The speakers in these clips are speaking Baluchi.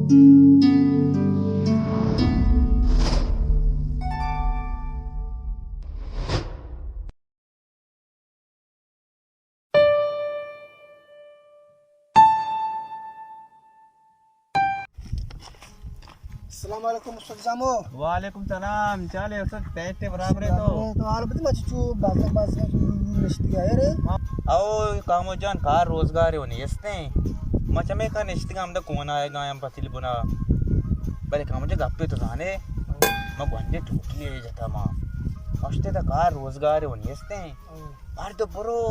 السلام علیکم استاد جامو۔ وعلیکم سلام۔ چالے استاد، پیٹے برابر ہے تو؟ تو حال بت مچ چو بازار بازار نشتی ہے رے۔ او کامو جان، کار روزگار ہو نیستیں۔ ما چمے کا نشتگا ہم دا کون آئے گا ہم پتیل بنا۔ بلے کامو جان گپے تو زانے، ما گونڈے ٹوکی ہے جتا ما۔ اشتے دا کار روزگار ہو نیستیں۔ مرد برو،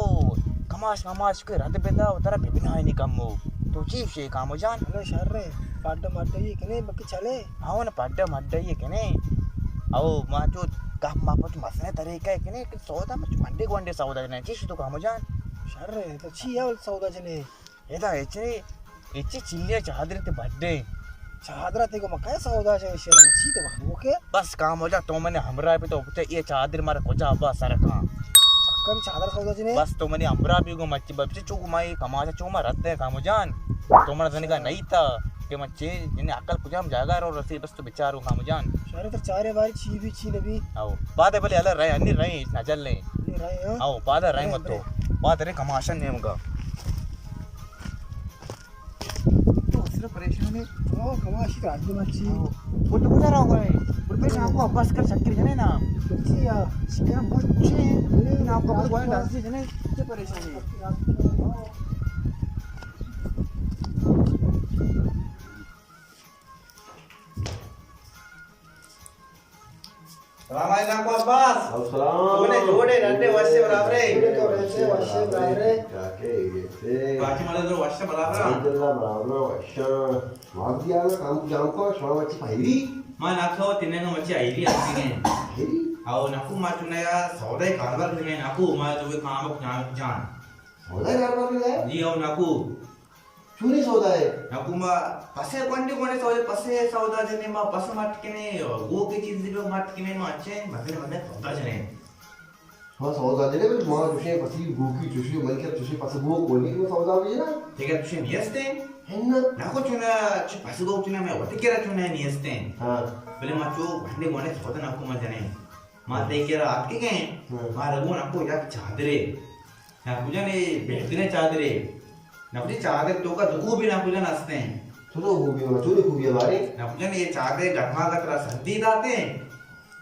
کماش مماش کے رد بدا و ترا ببنائنی کمو۔ تو چی شے کامو جان؟ ہلو شر رے، پڈ مڈ یہ کنے بکی چلے؟ ہاں نا، پڈ مڈ یہ کنے۔ او ما چو گپ ما پت مسنے طریقہ کنے کہ سودا مچ گونڈے گونڈے سودا جنے۔ چی شے تو کامو جان؟ شر رے، تو چی اول سودا جنے؟ ادا ہچ نی، ہچی چلی ءَ چادر تے بڈے۔ چادر تے گو مکہ سودا چے شیر چی تو بھاگو کے؟ بس کامو جان تو منے ہمراہ بی تو بچے یہ چادر مارا کجا با سر کان۔ چکر چادر سودا جنے؟ بس تو منی ہمراہ بی گو مچی بچے چو گو مائی کماشا چو ما رد ہے کامو جان۔ تو من زنگا نہیں تا کہ مچے جنے عقل کجام جاگا رو رسی بس تو بچارو کامو جان۔ شارے تو چارے باری چی بی چی نبی۔ او بعد بلے اللہ رہے انی رہے نجل لیں۔ نہیں رہے ہاں۔ او بعد رہے مت تو۔ بعد رہے کماشا نیمگا۔ تو اسرا پریشان ہے۔ او، کماشی تو آدمی مچی۔ او، وہ تو کجا رہا ہوگا ہے؟ وہ تو آپ کو عباس کر شکر جنے نا۔ مچی یا۔ شکر ہم بہت اچھے ہیں۔ لیکن آپ کو عباس کو ڈانس جنے، کتنے پریشان ہے؟ سلام علیکم عباس۔ السلام۔ تو نے جوڑے ڈنڈے وشے برابرے۔ تو رہتے وشے برابرے۔ کیا کہ یہ تھے؟ باقی مدد رو وشے برابر۔ الحمدللہ برابر وشے۔ واب دیا نا کام جام کو شما مچی پہلی۔ ما ناکو تینے کا مچی آئیری آتی نے۔ پہلی؟ او ناکو ما چنے یا سودا کاروبار نے ناکو ما تو کام جان جان۔ سودا کاروبار نے؟ جی او ناکو۔ چونیں سودا ہے؟ ناکو ما پسے گونڈے گونڈے سودا، پسے سودا جنے ما پس مٹ کنے، گوکے چیز بھی مٹ کنے ما اچھے، مزے مزے سودا جنے۔ ہاں سودا جنے، بلے ما چوشیں پسی گوکی چوشیں، من کر چوشیں پس گوک کونی کہ سودا بھی جنا۔ ٹھیک ہے، چوشیں نیستے؟ ہن۔ ناکو چونا، چو پس گوک چونا میں وتی کرا چونا نیستے۔ ہاں۔ بلے ما چو گونڈے گونڈے سودا ناکو ما جنے۔ ما تئی کرا آتکگیں، ہاں۔ ما رگو ناکو یک چادرے۔ ناکو جان، اے بہتریں چادرے۔ ناکو جان، چادر توکا دو خوبی ناکو جان ہستیں۔ چلو خوبی، چلو خوبی ہمارے۔ ناکو جان، اے چادر گرما کا ترا سردی داتے۔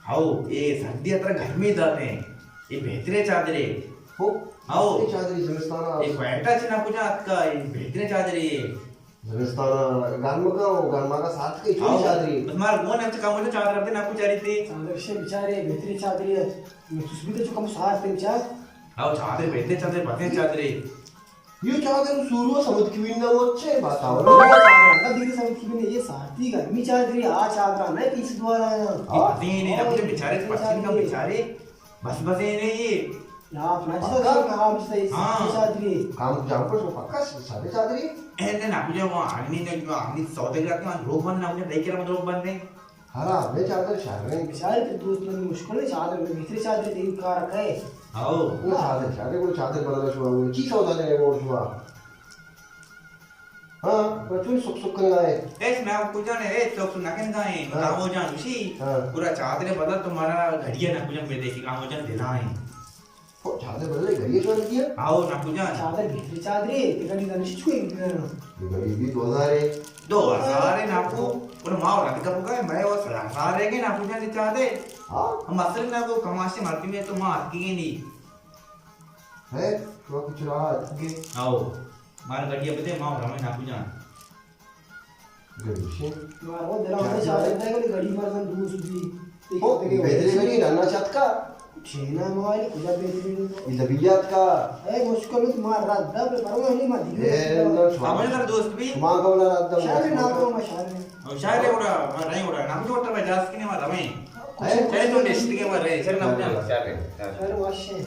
ہاؤ، اے سردی ترا گرمی داتے۔ اے بہتریں چادرے۔ ہو، ہاؤ۔ اے چادرے زمستانا۔ اے کوئٹہ چ ناکو جان آتکا، اے بہتریں چادرے۔ زمستان گرم کا و گرما کا ساتھ کے چوری آؤ۔ چادری۔ بس مار گون ہم چکا مجھے چادر ابھی ناکو چاری تھی۔ چادر شے بیچارے بہترین چادری ہے۔ میں تس بھی تو چکا مو ساتھ تین چار۔ آؤ چادر بہترین چادر، بہترین چادری۔ یہ چادر سورو سمجھ کی بھی نہ وہ اچھے بات آؤ۔ یہ چادر نہ دیدی سمجھ کی بھی نہیں، یہ ساتھی گرمی چادری، آ چادر نہ پیس دوارا ہے۔ آؤ۔ یہ پتہ ہی نہیں، نہ مجھے بیچارے پتہ نہیں بیچارے۔ بس بس اے نہیں یہ۔ یا اپنا چیز پکا؟ ہے، کام چیز ہے، ہاں۔ سادری۔ کام جام پر سو پکا س-، سادے چادری؟ اے نے ناکو جان، وہ آنی نے جو آنی سودے لگا، روک بند ناکو جان، دائی کرا روک بند ہے۔ ہاں، میں چادر شاہ رہے ہیں۔ بیچارے تو دوست من مشکل ہے، چادر میں بھیتری چادر تین کار رکھا ہے۔ آؤ۔ وہ چادر، چادر، وہ چادر بدل شو، وہ چی سودا جائے وہ شو۔ ہاں، پر چون سک سک کنگا ہے؟ ایش ناکو جان، ایش سک سک نہ کنگا ہے۔ ہاں۔ ناکو جان گوشی، ہاں۔ پورا چادر بدل تو مارا گھڑی ہے ناکو جان، میں دیکھی ناکو جان دلا ہے۔ او، چادر بدل گھڑی ہے شو دیا؟ آؤ ناکو جان۔ چادر بھیتری چادر ہے، تیرا بھی دانش چھوئی بھی کرنا۔ گھڑی بھی دو ہزار ہے۔ دو ہزار ہے ناکو، اور ماں اور کا پکا ہے، میں وہ سڑا ہزار ہے کہ ناکو جان چادر۔ ہاں۔ ہم اصل ناکو کماشے مارتی میں تو ماں آتی نہیں۔ ہے، تو کچھ رہا ہے کہ؟ آؤ۔ مار گھڑی ءَ بدے، ما رمے ناکو جان۔ گھڑی شے؟ مارو دل ءَ چادر دے گڑی، گھڑی مار زن دوست بی۔ او، بہترین گھڑی نانا چت کا۔ چینا موبائل کجا بہترین؟ یہ دبیات کا۔ اے مشکل تو مار رات دا، پر پرواہ نہیں، ما دیگه اے، نہ، سامنے کر دوست بی۔ ما کو نہ رات دا۔ شاعر نہ تو ما شاعر۔ او شاعر ہے اڑا، ما رہے اڑا، نام جو ٹر میں جاس کی نہیں ما رمے۔ اے، چاہے تو نیشت کے ما رہے، شاعر نہ ہو جانا، شاعر ہے۔ شاعر واشے۔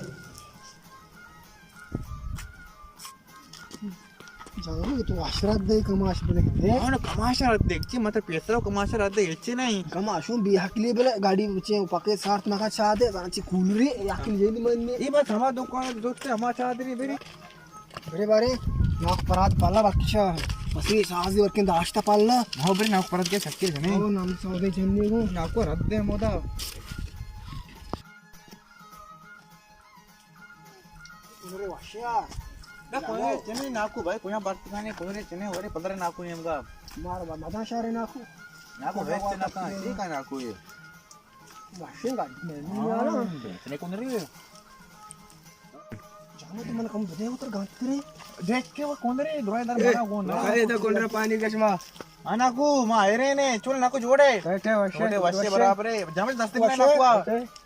جانو تو واشرات دے کماش بلے دے۔ ہاں، کماش رات دے، چی مطلب پیسرا کماش رات دے، چی نہیں۔ کماشوں بے حقلی بلے گاڑی بچے پکے سارت مکا چا دے، زانچی کولری، حقلی جے نہیں من نے۔ یہ بات ہما دکان دوست ہما چادری بری۔ بڑے بارے۔ ناکو پرات پالا بکشا، پسی سازی ورکن داشتا پالا. ناکو بری ناکو پرات کے سکے جنے. او نام سودے جننی گو. ناکو رد دے مودا. ارے واشیا. نہ کوئی چنے ناکو بھائی، کوئی برت کھانے، کوئی چنے، ورے پندرہ ناکو نیمگا. مار مدان شارے ناکو. ناکو ویسٹ نہ کھاں، ٹھیک ہے ناکو یہ. واشیں گاڑی میں نہیں آنا. اتنے کون رہی ہے؟ جانا تو من کم بدے اتر گانت کرے. دیکھ کے وہ کون رہی، درائے در بنا کون رہی. ارے تو کون رہا پانی کشما. انا کو ما ایرے نے، چول ناکو جوڑے. بیٹھے وشے، وشے برابر ہے. جامل دست میں ناکو.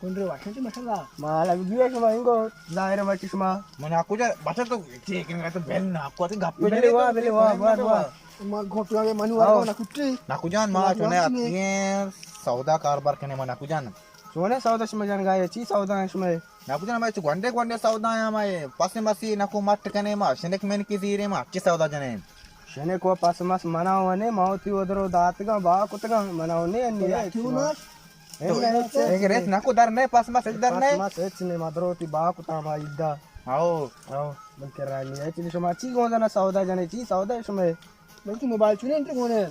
کون رہی واشے تو ماشاءاللہ. ما لگ دیے شما انگو، ظاہر ہے ما چشما. من ناکو جا بچا تو چیک کرے تو بیل ناکو تے گپ بلے وا، بلے وا، وا، وا. ما گھوٹو آگے منو آگے نہ کٹی. ناکو جان، ما چونے اتیں سودا کاربار کنے ما ناکو جان. چونے سودا شما جان گائے، چی سودا ہے شما؟ ناکو جان، ما چو گونڈے گونڈے سودا ہیں ما، پس مسی ناکو مٹ کنے ما، شنک من کی زیرے ما، چی سودا جنے؟ شنک و پس مس منا ونے، ما وتی ودرو داتگاں، با کتگاں، منا ونے انی. تو ایک ریس ناکو در نے، پس مس در نے. پس مس ہچ نے، ما درو تی با کتا ما ایدا. آو. آو. من کرانی ہے، چی شما چی گوندا نا سودا جنے، چی سودا ہے شما؟ بلکہ موبائل چونے انت گونے.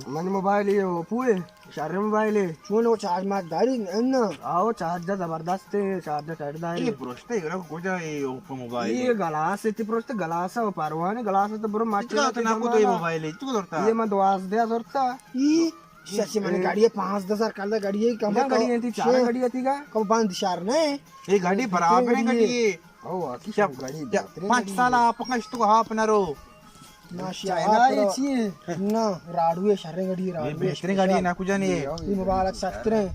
من موبائل یہ اوپو ہے، شر موبائل ہے. چون وہ چارج مارج داری؟ نا. آو، چارج زبردست ہے، چارج ٹائٹ داری. یہ پروشتے گرا کجا ہے اوپو موبائل؟ یہ گلاس ہے، تی پروشتے گلاس ہے، پروانی گلاس ہے تو برو مارکیٹ. ناکو تو یہ موبائل ہے، تو کرتا؟ یہ من دوازدہ زورتا. یہ سچ من گاڑی پانزدہ ہزار کلا گاڑی ہے، کم گاڑی ہے، تی چار گاڑی ہے تی گا. کم بند شار نہیں. یہ گاڑی برابر ہے گاڑی ہے. او، آکی شب گاڑی بہترین پانچ گاڑی سال ہے. آپ کشت کو آپ نہ رو. نا، چائنا یہ چی ہے؟ نا، راڈو ہے، شریں گاڑی ہے، راڈو. بہترین گاڑی ہے، ناکو جان یہ. یہ مبارک سختریں.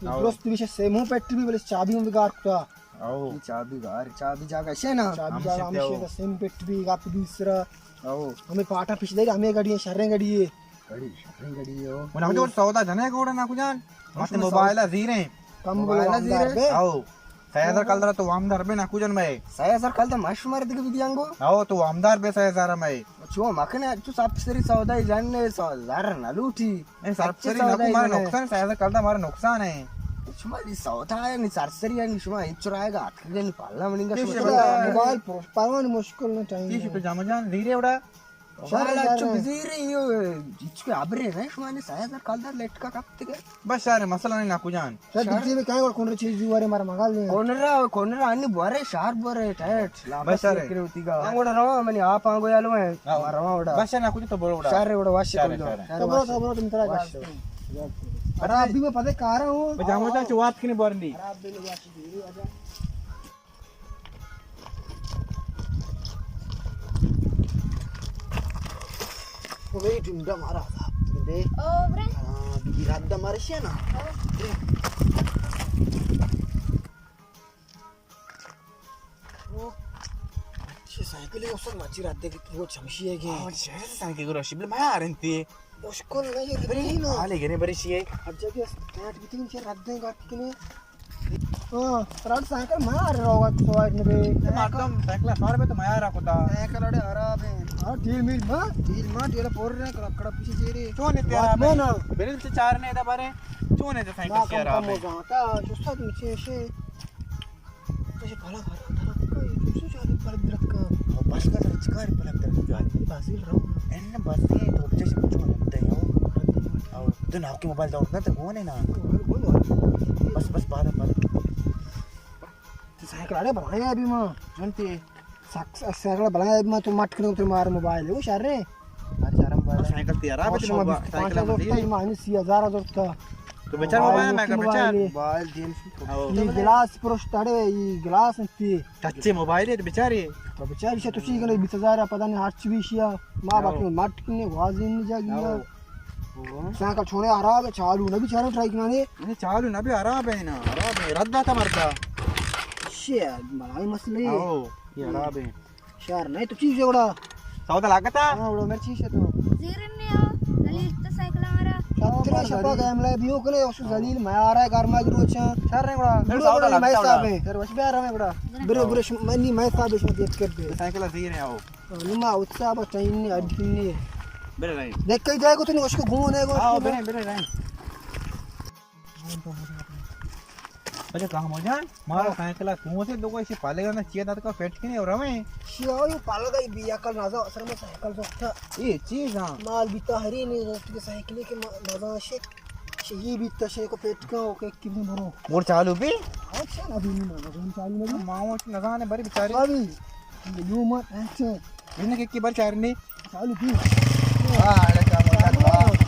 یہ درست بھی سیم ہوں پیٹ بھی، بلے چابی ہوں بگار کتا. او. یہ چابی گار، چابی جاگہ شے نا. چابی جاگہ ہم شے، سیم پیٹ بھی، گپ دوسرا. او. ہمیں پاٹا پیش دے، ہمیں گاڑی ہے، شریں گاڑی ہے. گڑی، شریں گڑی ہو. من ہمیں تو سودا جنے گوڑا ناکو جان. مت موبائل زیریں. کم موبائل زیریں. او. سہ ہزار کلدار تو وامدار بے ناکو جان مئے. سہ ہزار کلدار مش مرد کے بھی دیانگو. او، تو وامدار بے سہ ہزار مئے. چو مکن تو سب سری سودا جان نے، سو زر نہ لوٹی. اے سب سری ناکو، مارا نقصان، سہ ہزار کلدار مارا نقصان ہے. شما دی سودا ہے، نی سرسری ہے، نی شما ہچ رائے گا، ہاتھ کے نی پالا منی گا. موبائل پر پروان مشکل نہ ٹائم. یہ تو جام جان زیرے وڑا. شالا چو بزیر یو، ہچ کہ ابرے نہ، شما نے سہ ہزار کلدار لٹکا کپتگے. بس شار، مسئلہ نہیں ناکو جان. شار دیتی بھی کہیں اور کون چیز دیوارے مارا مگال دے. کون را، کون را انی بورے، شار بورے ٹائٹ. بس شار. کرے ہوتی گا. ہم وڑا رواں، منی آپ آنگو یالو ہیں. ہاں. ما رواں وڑا. بس شار ناکو تو برو وڑا. شار وڑا واش شار، کو. شار. تو برو، تو برو، تم ترا جاست. ارے ابھی میں پتہ کارا ہوں. بجامو تا چوات کنے بورنی. ارے ابھی میں واش دی. او بھئی، ڈنڈا مارا عذاب دے. او برے. ہاں، بی رات دا مارشی نا. او. او. چی سائیکل ہے، اس وقت مچی رات دے کہ وہ چمشی ہے کہ. او، چی سائیکل گرو شبل ما آرنتی. مشکل نہیں، یہ بری، نہیں نا. حالے گرے بری شیے. اب جب یہ سٹارٹ بیتی، ان سے رد دیں گا کتنے. ہاں، رد سائیکل میں آ رہا ہوگا تو سوائڈ نے بے. مردم سائیکل سوار بے تو میں آ رہا کتا. سائیکل اڑے خراب ہے. ہاں، ڈیل میل ما، ڈیل ما، ڈیل پور رہے، کڑا، کڑا پیچھے جی رہے. چون ہے تیرا بات میں نا. بریل سے چار نے دا بارے. چون ہے تو سائیکل سے خراب ہے. تا، جو سب مچے شے. تو یہ پلک ہر طرف کا، یہ دوسرے جانے پلک درت کا. او بس کا درت کا، پلک درت کا. بازی رو. ان بازی تو بچے سے پوچھو نہ تے ہو. او تو نا کے موبائل دور نہ تے کون ہے نا. بس، بس، بعد، بعد. تو سائیکل اڑے بنایا ابھی ماں. جنتی. سائیکل بنایا ابھی ماں، تو مٹ کرو تو مار موبائل ہے، وہ شر ہے. سائیکل تیارا بچ موبائل، سائیکل مزید. مانی سی ہزار زرتا. تو بچار موبائل میں کا بچار. Mobile them. یہ گلاس پروشت اڑے، یہ گلاس انتی. ٹچے موبائل ہے تو بچاری. تو بچاری شا تو چی کنے بیس ہزار پتہ نہیں ہر چی بیشیا. ما باقی مٹ کنے وازی نہیں جا گیا. سائیکل چھوڑے خراب ہے، چالو نہ بچارے ٹرائی کنے. چالو نہ بھی خراب ہے نا، خراب ہے، رد داتا مردا. شی بڑا مسئلہ ہے. یہ خراب ہے. شہر نہیں تو چیز ہے گڑا. سودا لگتا؟ ہاں، گڑا مرچی شے تو. زیرن نے آو، دلیل تو سائیکل ہمارا. سترہ شپا گئے، ملا بیو کنے، اس زلیل میں آ رہا ہے، گھر میں گروچا. شہر نہیں گڑا. سودا لگتا میں صاحب ہے. سر وش بیار میں گڑا. برو، برو، منی میں صاحب اس میں دیکھ کر دے. سائیکل زیرے آو. نما اتسا با ٹائم نہیں، اڈ نہیں. برے رہے. دیکھ کے جائے گو تو نہیں، اس کو گھومنے گو. آو، برے، برے رہے. اچھا، کہاں مجان؟ مارا ہاں۔ سائیکل تو سے دو کوئی سے پالے گا نا، چیئر دات کا فٹ کنے اور ہمیں۔ شیو پالے گا بی عقل نازا، اصل میں سائیکل سوکھتا۔ یہ چیز ہاں۔ مال بیتا ہری نہیں، دوست کے سائیکل کے ما-، نازا شے۔ شے یہ بیتا شے کو فٹ کا، اوکے، کتنے بھرو؟ موڑ چالو بھی؟ اچھا، ابھی نہیں، ابھی چالو نہیں۔ ماما کی نزانے بڑی بیچاری۔ ابھی، یہ لو مت، اچھا۔ انہیں کہ کی بار چارنی؟ چالو کی۔ واہ، اڑے کیا مزہ، واہ۔